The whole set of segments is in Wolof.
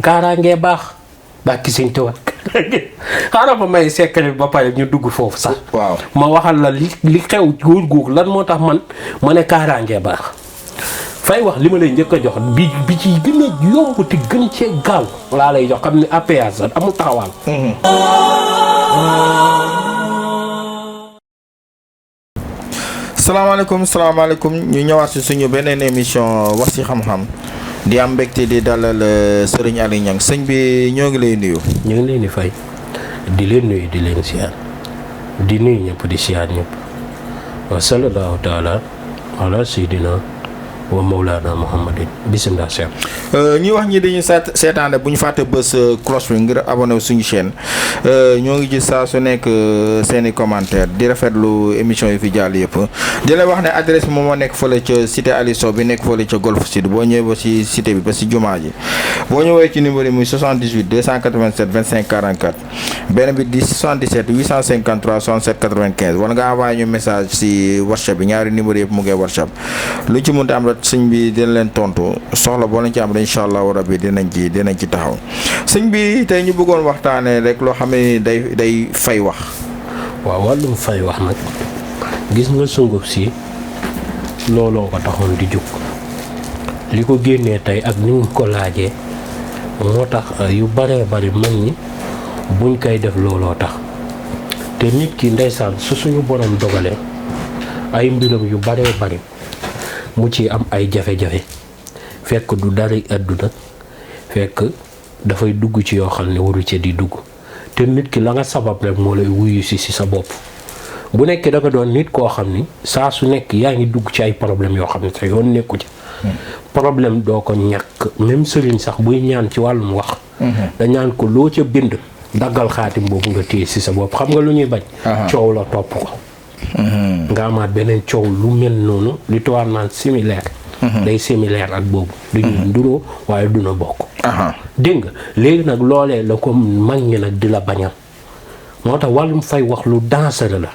kaaraangee baax bàkki Sëñ Tuubaa xaaral ma may secret ba pare ñu dugg foofu sax. waaw ma waxal la li xew góor góor lan moo tax man ma ne kaaraangee baax fay wax li ma lay njëkk a jox bi ci gën a yomb te gën cee gaaw laa lay jox xam ne APS amul taxawaal. salaamaaleykum ñu ñëwaat si suñu beneen émission wax ci xam-xam di am mbégte di dalal Serigne Aliou Niang sëñ bi ñoo ngi lay nuyu. ñu ngi leen di fay di leen nuyu di leen siyaar di nuyu ñëpp di siyaar ñëpp wa sallallahu taala ala sayyidina wa mawlana muhammadin bismillah cheikh. ñuy wax ñi dañuy seetaane bu ñu fàtte bës cloche bi ngir abonné suñu chaîne ñoo ngi gis saa su nekk seeni commentaire di rafetlu émission yi fi jàll yëpp di la wax ne adresse bi moom moo nekk fële ca cité Aliou Sow bi nekk fële ca Golf Sud boo ñëwee ba ci cité bi ba ci jumaa ji boo ñëwee ci numéro yi muy 78 287 25 44 benn bi di 77 853 67 95 wala nga envoyé ñu message ci WhatsApp bi ñaari numéro yëpp mu ngi WhatsApp lu ci mënta am rek sëñ bi dina leen tontu soxla boo leen ci am incha allahu rabbi dinañ ci taxaw sëñ bi tey ñu bëggoon waxtaanee rek loo xam ne day fay wax. waaw wàllum fay wax nag gis nga sunguf si looloo ko taxoon di jóg li ko génnee tey ak ni mu ko laajee moo tax yu baree bari mag ñi buñ koy def looloo tax te nit ki ndeysaan su suñu borom dogalee ay mbiram yu baree bari mu ci am ay jafe-jafe fekk du dara àdduna fekk dafay dugg ci yoo xam ne waru ci di dugg te nit ki la nga sabab rek moo lay wuyu si sa bopp bu nekkee da nga doon nit koo xam ni saa su nekk yaa ngi dugg ci ay problème yoo xam ne te yoon nekku ci problème doo ko ñàkk même sëriñ sax buy ñaan ci wàllum wax da ñaan ko loo ca bind daggal xaatim boobu nga téye si sa bopp xam nga lu ñuy bañ coow la topp ko nga amaat beneen coow lu mel noonu li tubaab naan similaire day similaire ak boobu duñu nduroo waaye duna bokk dégg nga léegi nag loolee la ko mag ñi nag di la bañal moo tax wàllum fay wax lu dangereux la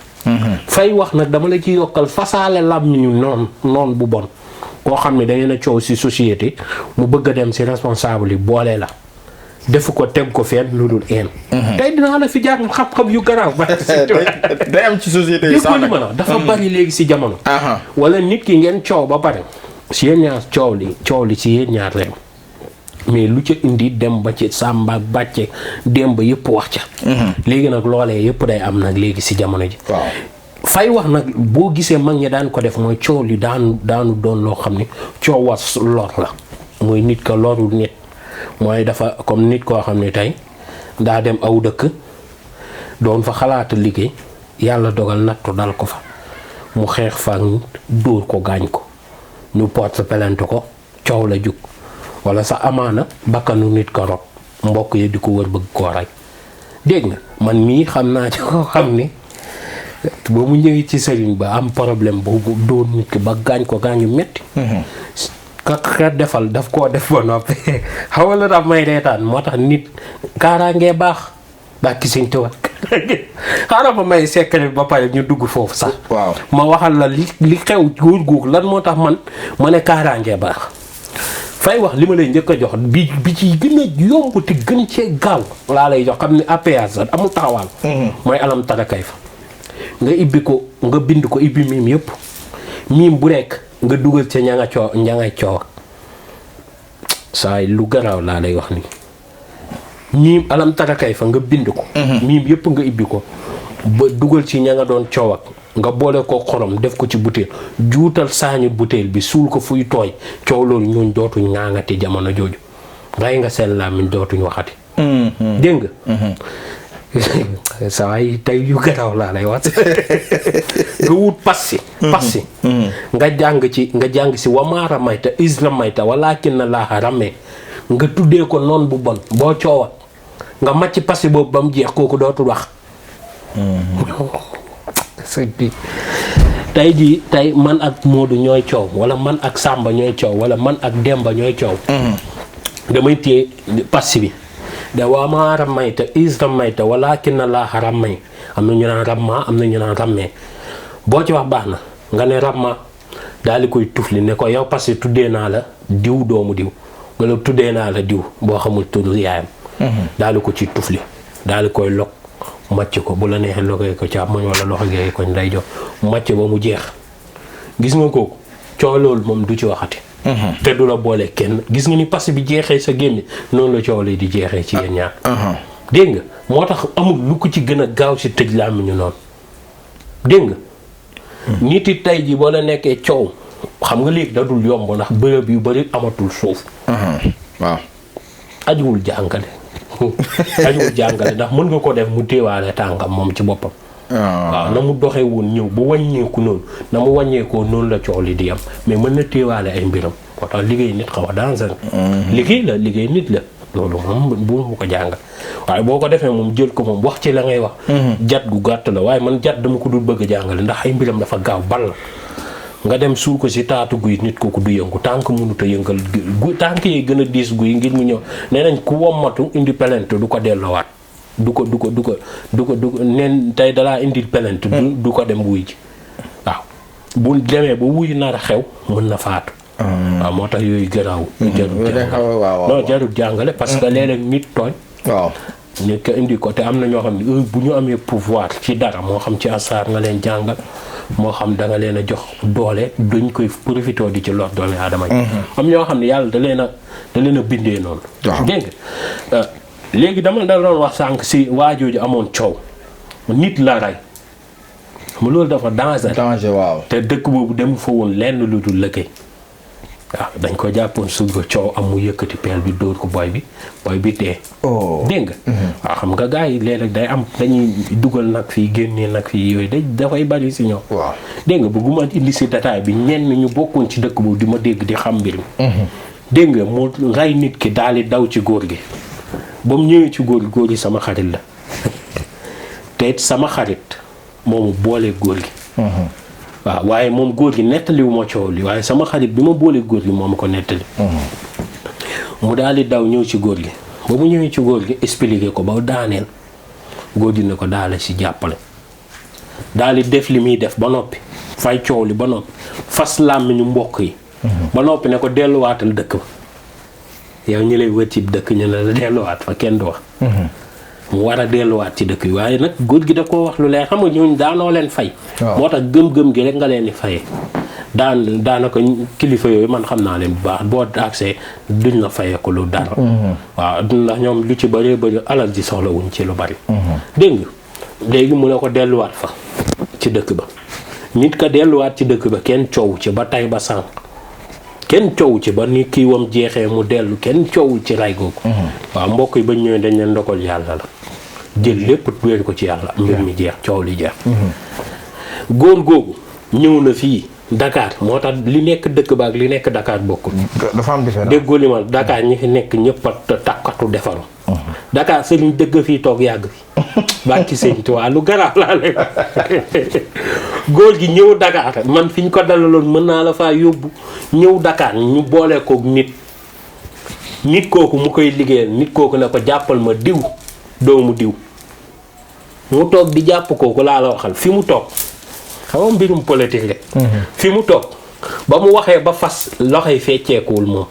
fay wax nag dama la ci yokkal fasaale làmmiñu noon bu bon koo xam ne da ngeen a coow si société mu bëgg a dem si responsable yi boole la defu ko teg ko fenn lu dul een tey dinaa la fi jàng xam-xam yu garaaw ba day am ci société yi sax nag dafa bari léegi si jamono wala nit ki ngeen coow ba pare si yéen ñaar coow li si yéen ñaar rek mais lu ca indi dem ba ci sàmba bàcce dem ba yëpp wax ca léegi nag loolee yëpp day am nag léegi si jamono ji fay wax nag boo gisee mag ñi daan ko def mooy coow li daanu doon loo xam ne coow was lor la mooy nit ka lorul nit mooy dafa comme nit koo xam ne tey daa dem aw dëkk doon fa xalaata liggéey yàlla dogal nattu dal ko fa mu xeex fa dóor ko gaañ ko ñu porte plainte ko coow la jug wala sa amaana bakkanu nit ko rob mbokk yi di ko wër bëgg koo rey dégg nga man mii xam naa ci koo xam ne ba mu ñëwee ci sëriñ ba am problème boobu dóor nit ki ba gaañ ko gaañu metti ka defal daf koo def ba noppi xaw la daf may reetaan moo tax nit kaaraangee baax bàkki Sëñ Tuubaa xaaral ma may secret ba pare ñu dugg foofu sax. ma waxal la li xew góor góor lan moo tax man ma ne kaaraangee baax fay wax li ma lay njëkk a jox bi ci gën a yomb te gën cee gaaw laa lay jox xam ne APS amul taxawaal. mooy alam tara kayfa nga ibbi ko nga bind ko ibbi miim yëpp miim bu nekk nga dugal ca ña ngay coow saa lu garaaw laa lay wax nii miim alam tara kayfa nga bind ko. miim yëpp nga ibbi ko ba dugal ci ña nga doon coow nga boole ko xorom def ko ci butéel juutal saañu butéel bi suul ko fuy tooy coow loolu ñooñ dootuñ ŋaangati jamono jooju rey nga seen làmmiñ dootuñ waxati. dégg nga saa yi tey yu garaaw laa lay wax nga wut passi nga jàng si wamaara mayta isra mayta walakin na laaxa ramee nga tuddee ko noon bu bon boo coowat nga màcc passi boobu ba mu jeex kooku dootul wax. tey jii tey man ak Modou ñooy coow wala man ak Samba ñooy coow wala man ak Demba ñooy coow. damay téye passi bi de wama ramayta is ramayta walakin laaha ramay am na ñu naan ramma am na ñu naan rammee boo ci wax baax na nga ne ramma daal di koy tufli ne ko yow passi tuddee naa la diw doomu diw nga la tuddee naa la diw boo xamul tudd yaayam. daal di ko ci tufli daal di koy lok màcc ko bu la neexee lokee ko càmmoñ wala loxo gee ko nday jox màcc ba mu jeex gis nga kooku coow loolu moom du ci waxati. te du la boole kenn gis nga ni pass bi jeexee sa génn noonu la coow lay di jeexee ci yéen ñaar. dégg nga moo tax amul lu ko ci gën a gaaw si tëj làmmiñu noonu dégg nga. nit yi tey ji boo la nekkee coow xam nga léegi da dul yomb ndax bërëb yu bari amatul suuf. waaw. ajuwul jàngale. ajuwul jàngale ndax mën nga ko def mu téewaale tàngam moom ci boppam. waaw na mu doxee woon ñëw ba wàññeeku noonu na mu wàññeekoo noonu la coow li di am mais mën na téewaale ay mbiram moo tax liggéey nit xaw a danger. liggéey nit la loolu moom bu mu ko jàngal waaye boo ko defee moom jël ko moom wax ci la ngay wax. jat gu gàtt la waaye man jat dama ko dul bëgg a jàngale ndax ay mbiram dafa gaaw bal nga dem suul ko si taatu guy nit kooku du yëngu tànk mënut a yëngal tànk yi gën a diis guy ngir mu ñëw nee nañ ku wommatu indi pelente du ko delloowaat du ko neen tey dalaa indil pelente du ko dem wuy ji waaw bu demee ba wuy nar a xew mën na faatu. waaw moo tax yooyu gënaaw. jarul jàngale parce que léeg-léeg nit tooñ. waaw nit ko indi ko te am na ñoo xam ne bu ñu amee pouvoir ci dara moo xam ci asaar nga leen jàngal moo xam da nga leen a jox doole duñ koy profité di ci lor doomi aadama yi. am ñoo xam ne yàlla da leen a bindee noonu. dégg nga léegi dama da doon wax sànq si waajooju amoon coow nit la rey mu loolu dafa danger waaw te dëkk boobu dem fa woon lenn lu dul lëkkëy waaw dañ ko jàppoon suñ ko coow am mu yëkkati peel bi dóor ko boy bi dee. dégg nga. waaw xam nga gars yi léeg-léeg day am dañuy dugal nag fii génnee nag fii yooyu dafay bari si ñoom. waaw dégg nga bëgguma indi si détail bi ñenn ñu bokkoon ci dëkk boobu di ma dégg di xam mbir mi. dégg nga mu rey nit ki daal di daw ci góor gi ba mu ñëwee ci góor gi sama xarit la te it sama xarit moomu boole góor gi. waaw waaye moom góor gi nettaliwu ma coow li waaye sama xarit bi ma boolee góor gi moo ma ko nettali. mu daal di daw ñëw ci góor gi ba mu ñëwee ci góor gi expliqué ko ba daaneel góor gi ne ko daal si jàppale daal di def li muy def ba noppi fay coow li ba noppi fas làmmiñu mbokk yi. ba noppi ne ko delluwaatal dëkk ba yow ñu lay wër ci dëkk ñu ne la delluwaat fa kenn du wax. mu war a delluwaat ci dëkk yi waaye nag góor gi da koo wax lu leer xam nga ñooñu daanoo leen fay. moo tax gëm-gëm gi rek nga leen di fayee. daanaka kilifa yooyu man xam naa leen bu baax boo accès duñ la fayee ko lu dara. waaw ndax ñoom lu ci bëree bëri alal ji soxla wuñ ci lu bari. dégg nga léegi mu ne ko delluwaat fa ci dëkk ba nit ka delluwaat ci dëkk ba kenn coow ci ba tay ba sànq kenn coow ci ba ni kii wam jeexee mu dellu kenn coowul ci ray googu. waaw mbokk yi bañ ñëwee dañ leen ndogal yàlla la jël lépp wéer ko ci yàlla mbir mi jeex coow li jeex. góor googu ñëw na fii Dakar moo tax li nekk dëkk ba ak li nekk Dakar bokkul. dafa am différence déggoo li ma Dakar ñi fi nekk ñëpp a takkatu defaru. Dakar sëriñ dëgg fii toog yàgg fi. bàcc sëñ Tuubaa lu garaaw laa lay góor gi ñëw Dakar man fi ñu ko dalaloon mën naa la faa yóbbu ñëw Dakar ñu boole koog nit kooku mu koy liggéeyal nit kooku ne ko jàppal ma diw doomu diw mu toog di jàpp kooku laa la waxal fi mu toog xam nga mbirum politique rek. fi mu toog ba mu waxee ba fas loxoy fecceekuwul moom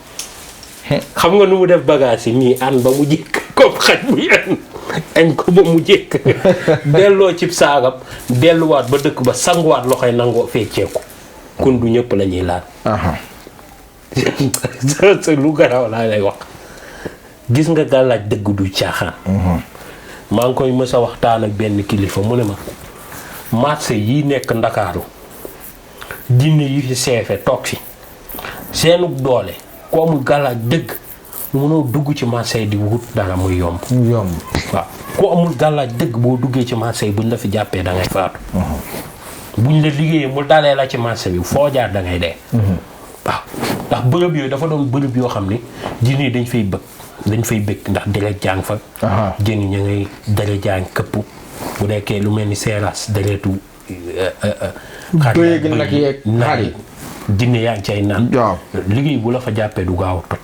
xam nga nu mu def bagage yi nii an ba mu jékk comme xaj bu yenn añ ko ba mu jékk delloo cib saagam delluwaat ba dëkk ba sanguwaat loxoy nangoo fecceeku kun du ñëpp la ñuy laal. lu garaw laa lay wax gis nga gàllaaj dëgg du caaxaan. maa ngi koy mës a waxtaan ak benn kilifa mu ne ma marché yi nekk Ndakaaru jinne yi fi seefe toog fi seenu doole ku amul gàllaaj dëgg mënoo dugg ci marché yi di wut dara muy yomb. waaw ku amul gàllaaj dëgg boo duggee ci marché yi buñ la fi jàppee da ngay faatu. buñ la liggéeyee mu dalee la ci marché bi foo jaar da ngay dee. waaw ndax bërëb yooyu dafa doon bërëb yoo xam ni jinne yi dañ fay bëgg ndax deret jàng fa. jën yi ña ngay deret jàng këpp bu nekkee lu mel ni seeraas deretu. xar yi jinne yaa ngi cay naan. liggéey bu la fa jàppee du gaaw a toj.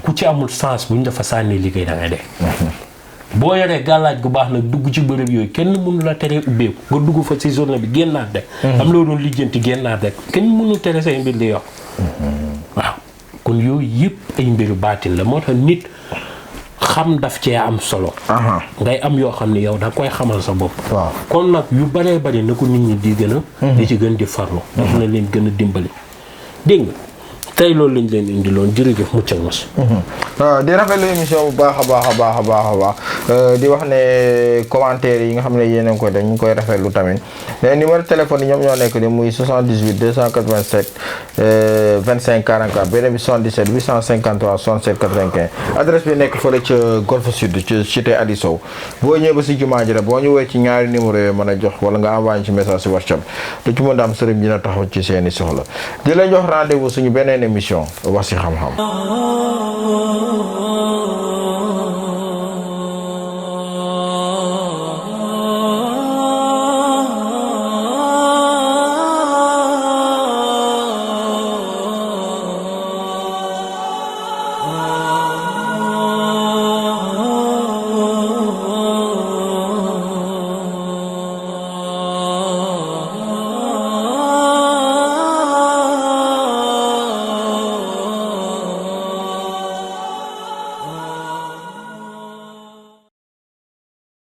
ku ci amul sens buñ dafa sànni liggéey da ngay dee. boo yoree gàllaaj gu baax nag dugg ci bërëb yooyu kenn mënu la tere ubbeeku nga dugg fa ci journée bi génnaat rek. am loo doon lijjanti génnaat rek kenn mënu tere say mbir di yokk. waaw kon yooyu yëpp ay mbiru baatin la moo tax nit xam daf cee am solo. ngay am yoo xam ne yow da koy xamal sa bopp. waaw kon nag yu baree bari na ko nit ñi di gën a. di ci gën di farlu. daf na leen gën a dimbali dégg nga. tey loolu lañ leen indiloon jërëjëf mucc ak mos. waaw di rafetlu émission bu baax a baax di wax ne commentaire yi nga xam ne yéen a ngi koy def ñu ngi koy rafetlu tamit mais numéro téléphone yi ñoom ñoo nekk ni muy 78 287 25 44 beneen bi 77 853 67 95 adresse bi nekk fële ca Golf Sud ci cité Ali Sow boo ñëwee ba si jumaa ji rek boo ñu woowee ci ñaari numéro yooyu mën a jox wala nga envoyé ci message si WhatsApp lu ci mën a am sëriñ dina taxaw ci seeni soxla di la jox rendez-vous suñu beneen émission wax ci xam-xam